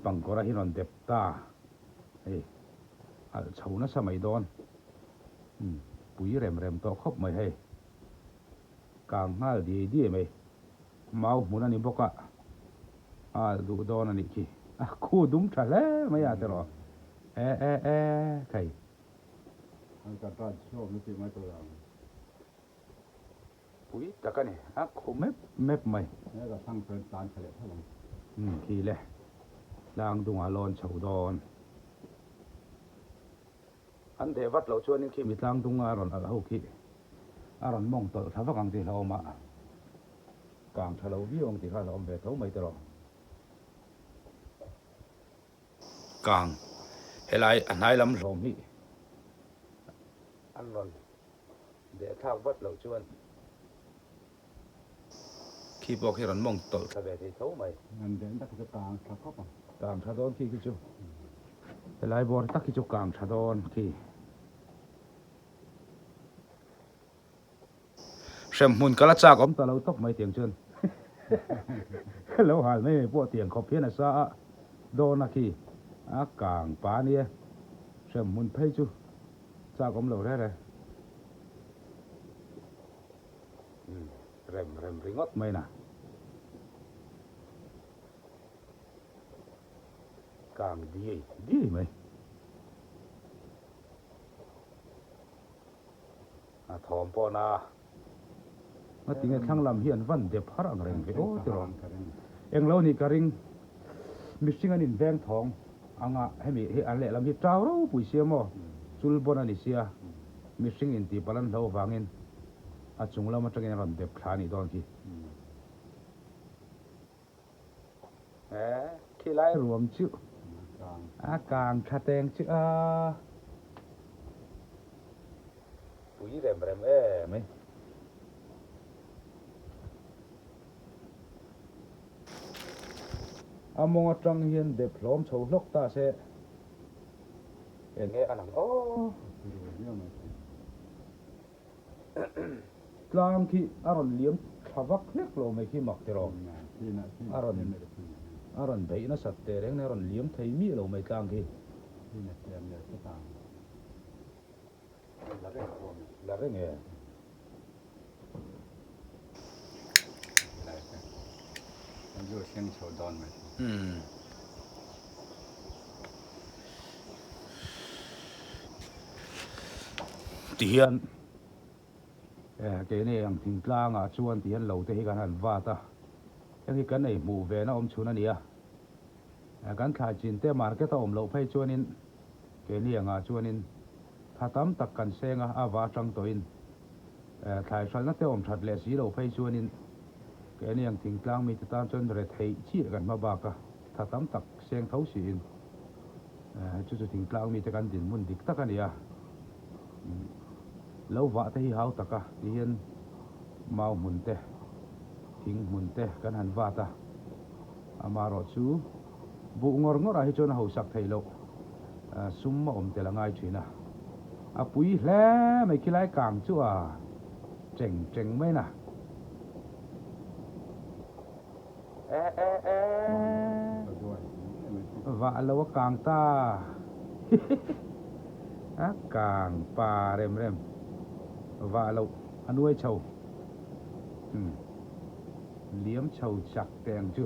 Pangkawra hi rawn dep ta hei alh chho nasa mai dawn umm pui rem rem tawh khawp mai hei kang nghal diai diai mai mau hmun a ni bawk a a alh duh dawn a nih khi a khu dum tha hle mai a tiraw e e e thei. Pui tak a ni, a khuh mep mep mai. He ka thlang chuan tlan tha leh tho ang. Umm khi le, tlang dungah lawn chho dawn. An deh vat loh chuanin khi mi tlang dunga a rawn alh ho khi a rawn mawng tawlh thla vak ang tih hlauhawm a, kang tha lo viau ang tih kha a hlauhawm ve tho mai tiraw. Kang, helai a hnai lam hlawm hi an rawn Deh thlak vat loh chuan khi pawh khi rawn mawng tawlh thla ve thei tho mai. An deh tak hi chu kang tha khawp ang. Kang tha dawn khi khi chu helai bawr tak hi chu kang tha dawn khi. Hremhmun kal a chak awm ta lo tawp mai tiang chuan lo hal mai mai pawh tiang khawp hian a sa a dawn a khi a kang pa ania hremhmun phei chu. Chak awm lo rere. Umm rem rem ringawt mai na. Kang diai diai mai. A thawm pawh na. Ngatinge thlang lam hi an van dep har ang reng ve aw tiraw. Englo nih ka ring. Mihring an inveng thawng anga hemi hi an lehlam hi tau ropui sia maw chul bawn a ni sia mihring intih palh an hlo vangin a chung lam atangin a rawn dep thla a nih dawn khi. He khilai ruam chu a kang tha teng chu a pui rem rem em mai. A mawng atang hian dep hlawm chho hlawk ta se eng nge a lang aw. Tlang khi a rawn liam thla vak hlek lo mai khi mak tiraw. A rawn a rawn beih nasat teh reng nen a rawn liam thei miah lo mai tlang khi. La reng e. Tihian keini ang thingtlangah chuan tihian lo te hi kan han vat a, heng hi kan ei hmuh ve na awm chhun a ni a, kan thlai chin te market a awm loh phei chuanin keini angah chuanin tha tam tak kan seng a, a va atang tawhin thlai hralhna te awm that leh si loh phei chuanin keini ang thingtlang mite tan chuan retheih chiah kan hma bak a, tha tam tak seng tho siin chu chu thingtlang mite kan dinhmun dik tak a ni a. Lo vah te hi hau tak a tihian mau hmun te thing hmun te kan han vat a, amaherawh chu buh ngawr ngawr ah hi chuan a hausak theih loh sum a awm tel a ngai thin a, a pui hle mai khilai kang chu a cheng cheng mai na. E e e vah lo a kang ta a kang pa rem rem vah loh a nuai chho umm liam chho chak teh ang chu.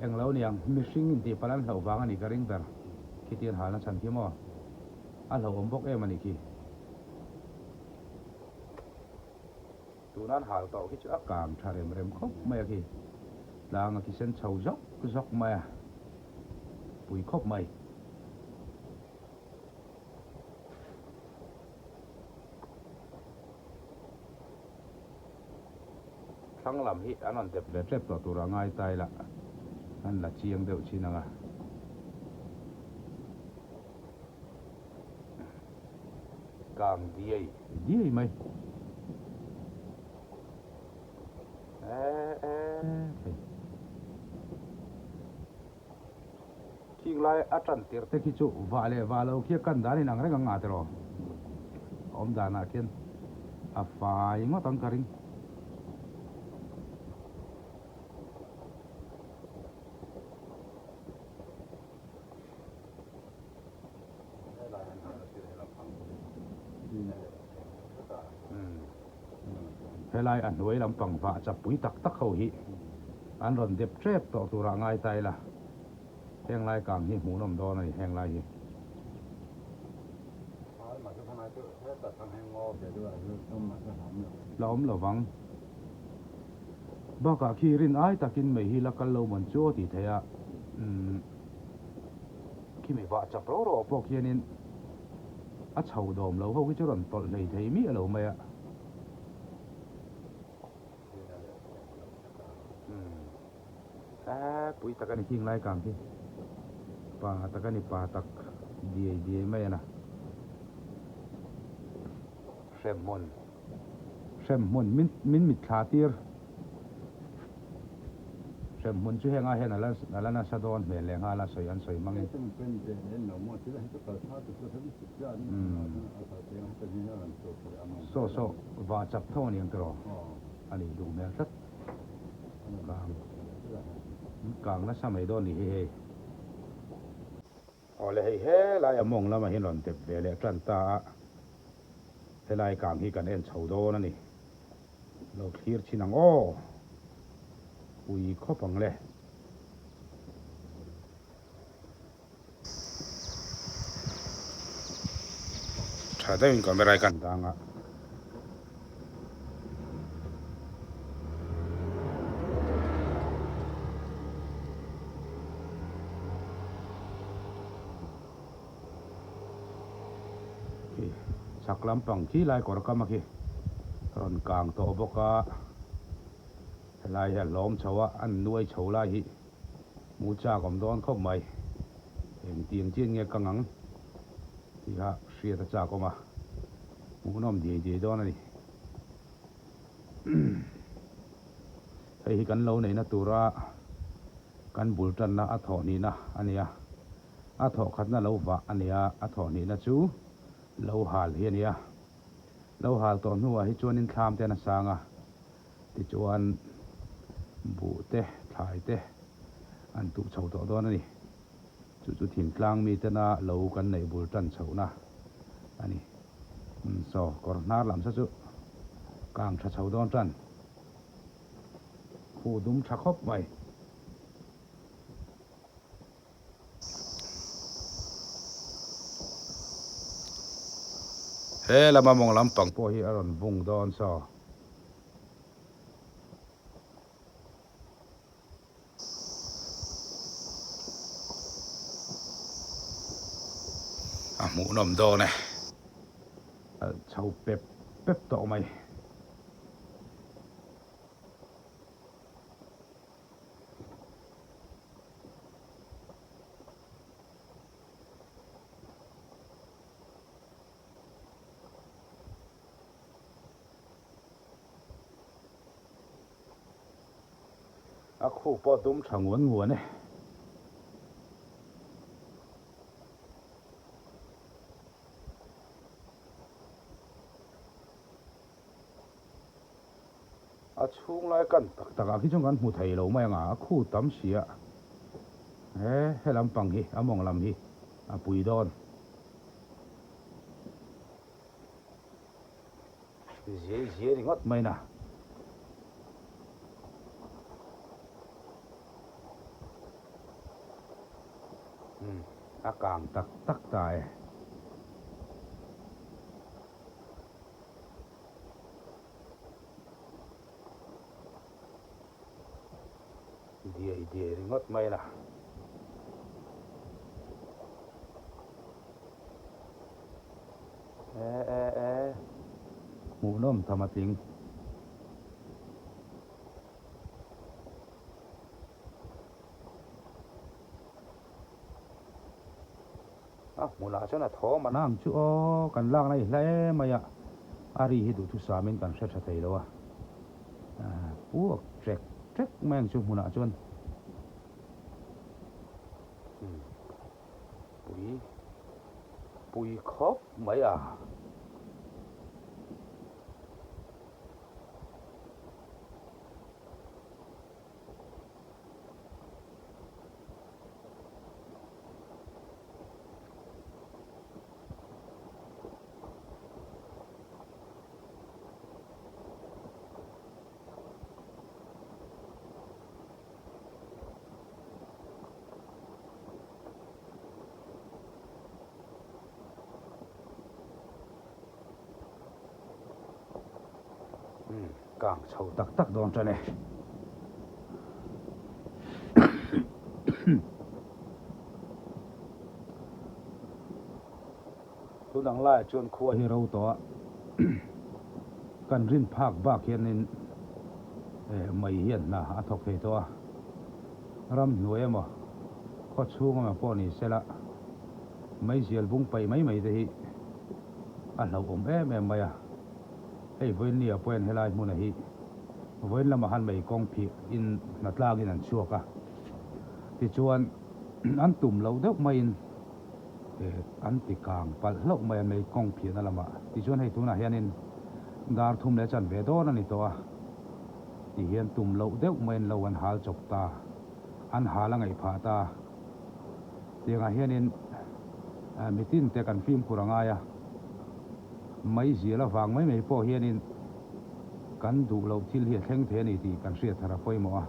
Englo niang, mihring intih palh an hlauh vang a nih ka ring ber. Khitian halna chhan khi maw? A hlauhawm bawk em a nih khi. Tuna an hal tawh khi chu a kang tha rem rem khawp mai a khi. Tlang a khi sen chho zawk zawk mai a, pui khawp mai. Thlang lam hi an rawn dep ve tep tawh tur a ngai ta ila an la chiang deuh chin ang a. Kang diai diai mai. Khing lai A tan tirh te khi chu vah leh vah lo khi a kan dan inang reng ang nga tiraw? A awm danah khian a fai ngawt ang ka ring. Helai a hnuai lampang vah chapui tak tak ho hi an rawn dep tep tawh turah ngai ta ila. Heng lai kang hi hmuhnawm dawn a ni heng lai hi. La awm lo vang. Bakah khi rin ai takin mei hi la kal lo mawn chu aw tih theih a. Umm khimi vah chap ro ro pawh khianin a chho dawm lo ho khi chu rawn tawlh hlei thei miah lo mai a. Umm pui tak a ni khing lai kang khi pa tak a ni pa tak diai diai mai a na hremhmun hremhmun min min mitthla tir hremhmun chu heng ah hian a la a la nasa dawn hmel leh nghal a sawi an sawi hmang in saw saw vah chap tho a ni ang tiraw a nih duh hmel tlat. Kang kang nasa mai dawn nih hi hei. Awle hei helai a mawng lamah hian rawn dep ve leh tan ta a, helai kang hi kan en chho dawn a ni. Lo thlir chhin ang aw, pui khawp ang le. Tha deuhin camera hi kan dang a. Khi chhak lampang khi lai kawr kam a khi rawn kang tawh bawk a. Helai hi a hlawm chho a, an nuai chho lai hi. Hmuh chak awm dawn khawp mai. Eng tiang chian nge ka ngang tih kha hriat a chak awm a, hmuhnawm diai diai dawn a ni. Hei hi kan lo neihna tura kan bul tanna a thawh hnihna a ni a, a thawh khatna lo vah a ni a, a thawh hnihna chu lo hal hi a ni a. Lo hal tawh hnuah hi chuanin thlam te an a sang a. Tichuan buh te, thlai te an tuh chho tawh dawn a ni. Chu chu thingtlang mitena lo kan neih bul tan chhohna a ni. Umm saw kawr hnar lam sa chu kang tha chho dawn tan. Khuh dum tha khawp mai. He lama mawng lampang pawh hi a rawn vung dawn saw. A hmuhnawm dawn e. A chho pep pep tawh mai. A khu pawh dum tha nguan nguan e. A chhung lai kan tak tak ah khi chuan kan hmu thei lo mai ang a, a khu tam si a, he he lampang hi a mawng lam hi a pui dawn. Ziai ziai ringawt mai na. Umm a kang tak tak ta e. Diai diai ringawt mai la. E e e. Hmuhnawm tham a tling. A hmunah chuan a thawm a nang chu aw kan lakna i hla em mai a, a ri hi duhthusamin kan hre tha thei lo a, puak trek trek mai ang chu hmunah chuan. Pui pui khawp mai a. Kang chho tak tak dawn tan e. Tun ang laiah chuan khua hi ro tawh a, kan rin phak bak hianin mai hian hna a thawk thei tawh a, ramhnuai emaw khaw chhung emaw pawh ni sela meizial bung paih mai mai te hi a hlauhawm em em mai a, hei vawiinnia pawhin helai hmuna hi vawiin lamah khan mei kawng phih in hna tlangin an chhuak a, tichuan an tum loh deuh maiin. An ti kang palh hlauh mai a mei kawng phiahna lamah. Tichuan hei tunah hianin dar thum leh chan ve dawn a ni tawh a. Tihian tum loh deuh maiin lo an hal chawp ta. An hal a ngaih phah ta. Tiangah hianin mitin te kan fimkhur a ngai a. Mei zial avang mai mai pawh hianin kan duh loh thil hi a thleng thei a ni tih kan hriat thar a pawimawh a.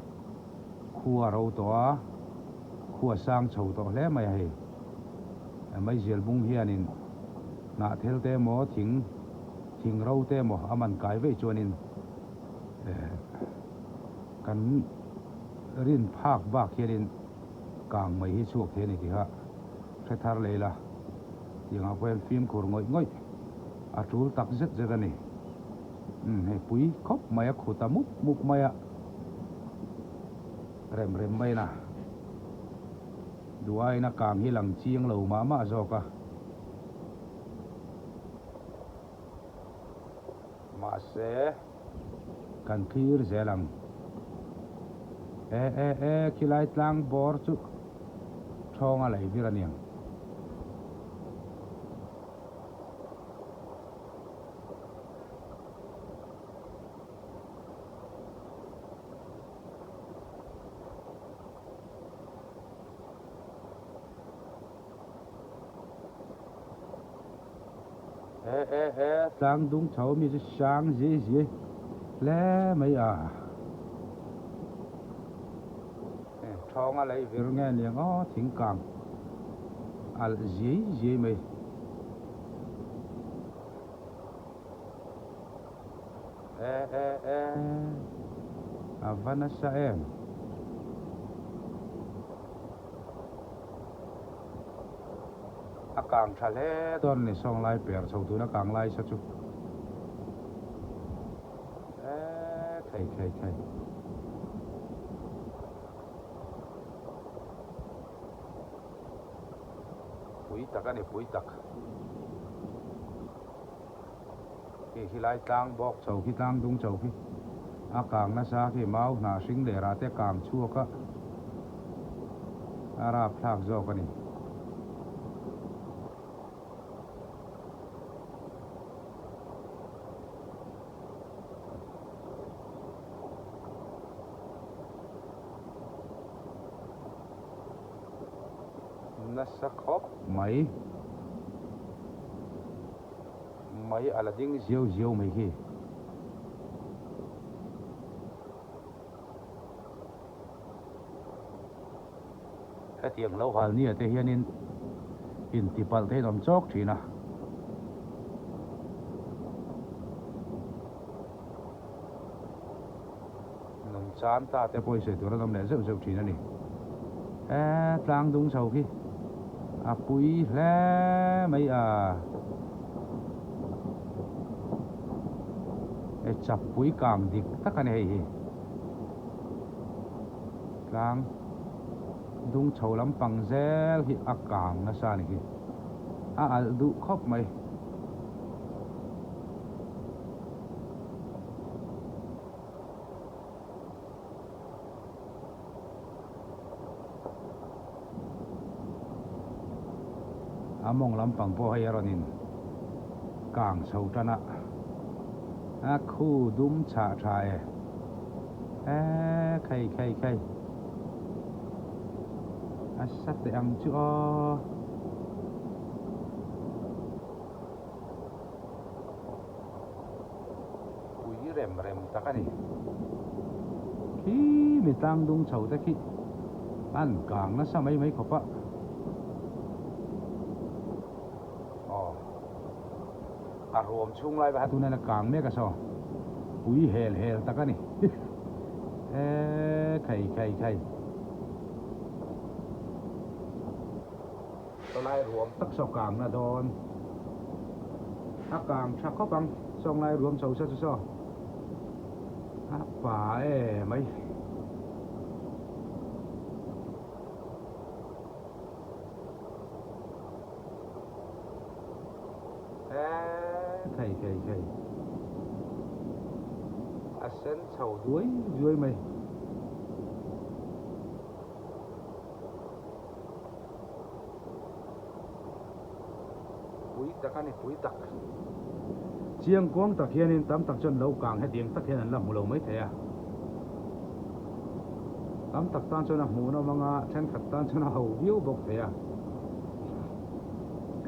Khua a ro tawh a. Khua sang chho tawh hle mai a hei. Meizial bung hianin hnahthel te emaw thing thing ro te emaw a man kai veih chuanin kan rin phak bak hianin kang mai hi chhuak thei a ni tih kha hre thar leh ila tiangah pawh hian fimkhur ngawih ngawih a tul tak zet zet a ni. Umm hei pui khawp mai a khut a mup mup mai a. Rem rem mai na. Duaina kang hi lang chiang lo mah mah zawk a. Mahse, kan thlir zel ang. E e e, khilai tlang bawr chu thawnga lei vir a niang. E e e, tlang dung chho mi chu sang zi zi hle mai a. E, thawnga lei vir nge niang aw, thing kang alh zi zi mai. E e e, a va nasa em. A kang tha hle dawn a ni sawng lai per chho tuna kang lai sa chu. E khei khei khei. Pui tak a ni pui tak. Khi khi lai tlang bawk chho khi tlang dung chho khi a kang nasa khi mau hnah hring leh rah te kang chhuak a a rap thlak zawk a ni. Nasa khawp mai. Mai a la ding ziau ziau mai khi. Hetiang lo hal nia te hianin intipalh te in awm chawk thin a. Nung chan ta te pawh i sawi tur an awm leh zeuh zeuh thin a ni. He tlang dung chho khi a pui hle mai a. Hei chap pui kang dik tak a ni hei hi. Tlang dung chho lampang zel hi a kang nasa a ni khi. A alh duh khawp mai. mawng lampang pawh hei a rawn in kang chho tan a, a khu dum chhah tha e, e khei khei khei a sa teh ang chu aw. Pui rem rem tak a ni. Khi mi tlang dung chho te khi an kang nasa mai mai khawp a. Aw a ruam chhung lai va tuna la kang mek a saw pui hel hel tak a ni. E khai khai khai. Sawlai ruam tak saw kang na dawn. A kang tha khawp ang sawnglai ruam chho sa chu saw. A pa e mai. E khei khei khei. A sen chho duai duai mai. Pui tak a ni, pui tak. Chiang kuang tak hianin tam tak chuan lo kang hetiang tak hian an la hmu lo mai thei a. Tam tak tan chuan a hmuh nawm anga thenkhat tan chuan a ho viau bawk thei a.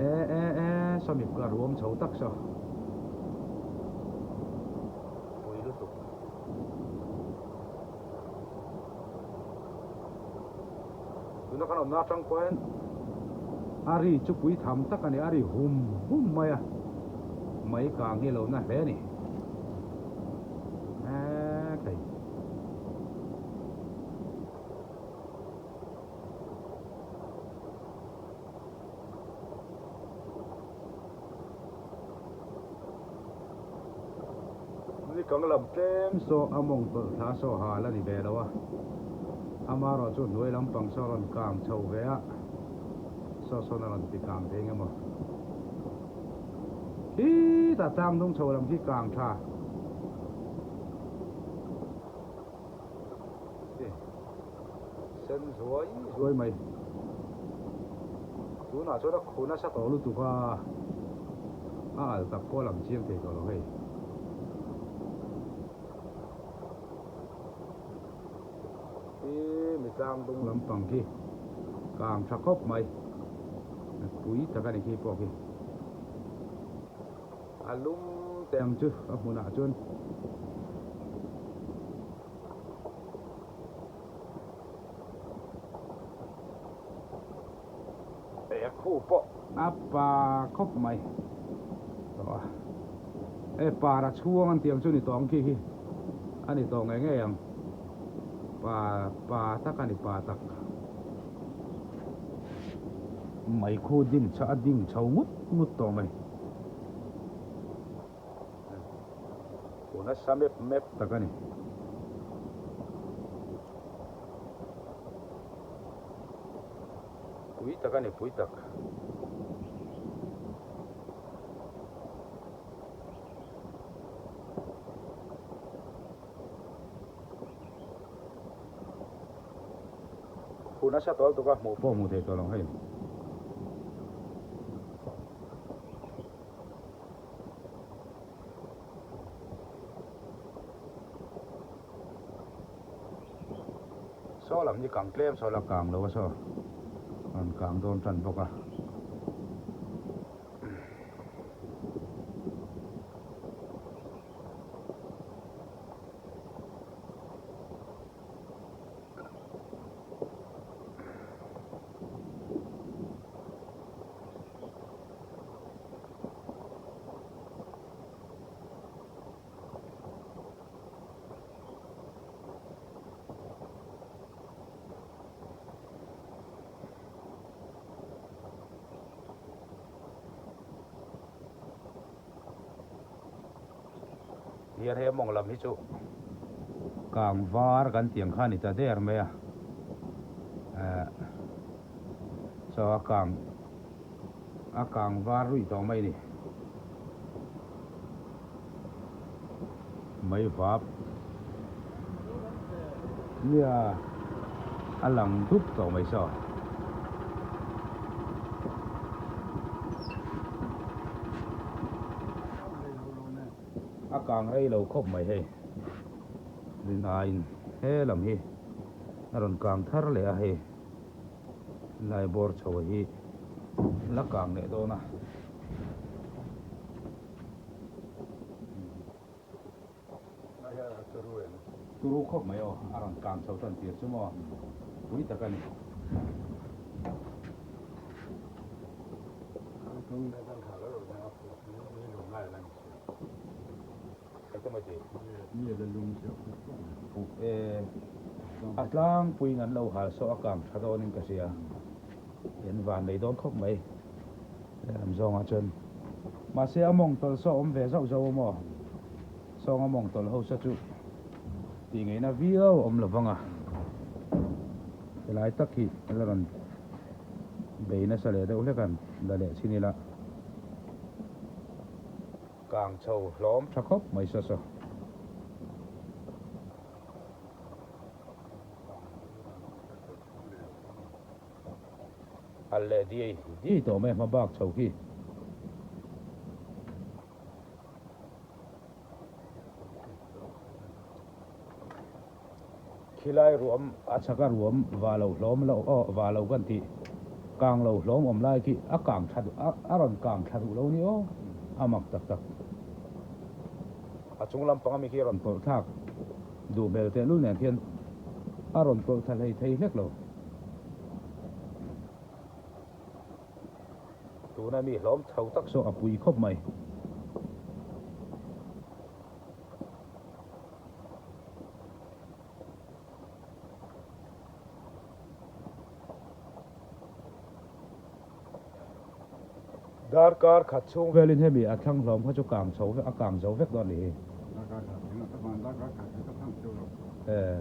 E e e sawmi ka ruam chho tak saw. Pui lutuk. Tuna kan awmna atang pawhin a ri chu pui tham tak a ni, a ri hum hum mai a, mai kang hi a lo na hle a ni. Ekhei. Ni kang lam tlem saw a mawng tawlh thla saw hal a ni ve lo a, amaherawh chu hnuai lampang saw a rawn kang chho ve a, saw sawn a rawn ti kang thei eng emaw. Khitah tlang hnung chho lam khi kang tha. Sen zuai zuai mai. Tunah chuan a khu nasa tawh lutuk a, a al tak pawh a lang chiang thei tawh lo hei. Khi mi tlang dung lampang khi kang tha khawp mai. Pui tak a ni khi pawh khi. A lum teh ang chu a hmunah chuan. He khu pawh a pa khawp mai tawh a, he para chhuang an tih ang chu ni tawh ang khi hi a ni tawh ngei ngei ang, pa pa tak a ni pa tak. Mai khu ding a ding chho ngut ngut tawh mai. Khu nasa mep mep tak a ni. Pui tak a ni pui tak. Khu nasa tawh lutuk a hmuh pawh hmuh theih tawh lo hei. Saw lam hi kang tlem saw la kang lo a saw rawn kang dawn tan bawk a. Hian he mawng lam hi chu kang var kan tih ang kha a ni ta der mai a eh chaw a kang A kang var ruih tawh mai ni. Mai vap. Nia a lang dup tawh mai saw. A kang rei lo khawp mai hei. Rin aiin he lam hi a rawn kang thar leh a hei. Lai bawr chho hi la kang leh dawn a. Turu khawp mai aw, a rawn kang chho tan tir chu maw pui tak a ni. A tlangpuiin an lo hal saw a kang tha dawnin ka hria, in van nei dawn khawp mai. Lehlam zawngah chuan mahse a mawng tawlh saw awm ve zauh zauh a maw? Sawng a mawng tawlh ho sa chu tih ngaihna viau a awm lo vang a, helai tak hi la rawn bei nasa leh deuh hlek an la leh chhin ila kang chho hlawm tha khawp mai saw saw. Al leh diai diai tawh mai a hma bak chho khi. Khilai ruam a chhaka ruam va lo hlawm lo aw va lo kan tih kang lo hlawm awm lai khi a kang tha duh a rawn kang thla duh lo ni aw a mak tak tak. A chung lampang ami khi a rawn tawlh thlak duh hmel tehlul nen khian a rawn tawlh thla hlei thei hlek lo. Tuna mi hlawm chho tak saw a pui khawp mai. Darkar khat chhung velin hemi a thlang hlawm kha chu kang chho vek a kang zo vek dawn a nih hi. Darkar khat tling lo tak ang, darkar khat hi ka thlang cheu lo. Eh,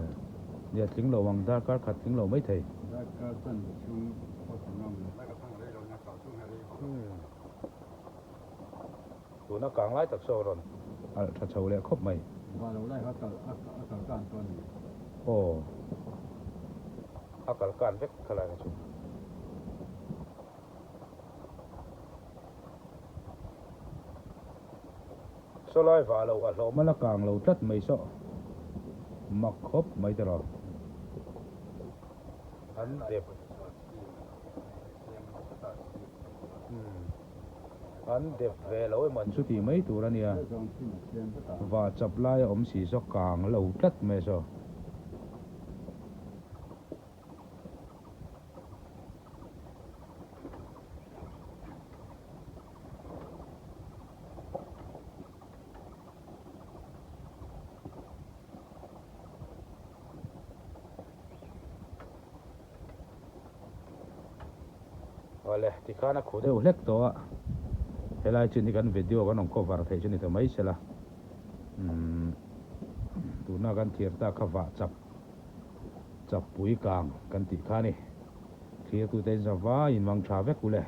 nia tling lo ang, darkar khat tling lo mai thei. Darkar chan chhung pawh tling lo ang, darkar thlang rei lo nia kal chhung hi a rei vak lo. Tuna kang lai tak saw rawn alh tha chho leh khawp mai. Va lo lai kha kal a kal kan tawh a ni. Aw, a kal kan vek kha lai kha chu. Sawlai vah loh a hlawm a la kang lo tlat mai saw mak khawp mai ta rawh. An dep an dep ve lo emaw an chuti mai tur a nia. Vah chap lai a awm si saw kang lo tlat mai saw. Awle tikhan a khuh deuh hlek tawh a, helai chin hi kan video kan rawn cover theih chu ni ta mai sela, umm tuna kan thlir tak kha vah chap. Chakpui kang kan tih kha a ni. Thlir tute in za vai in mang tha vek u le.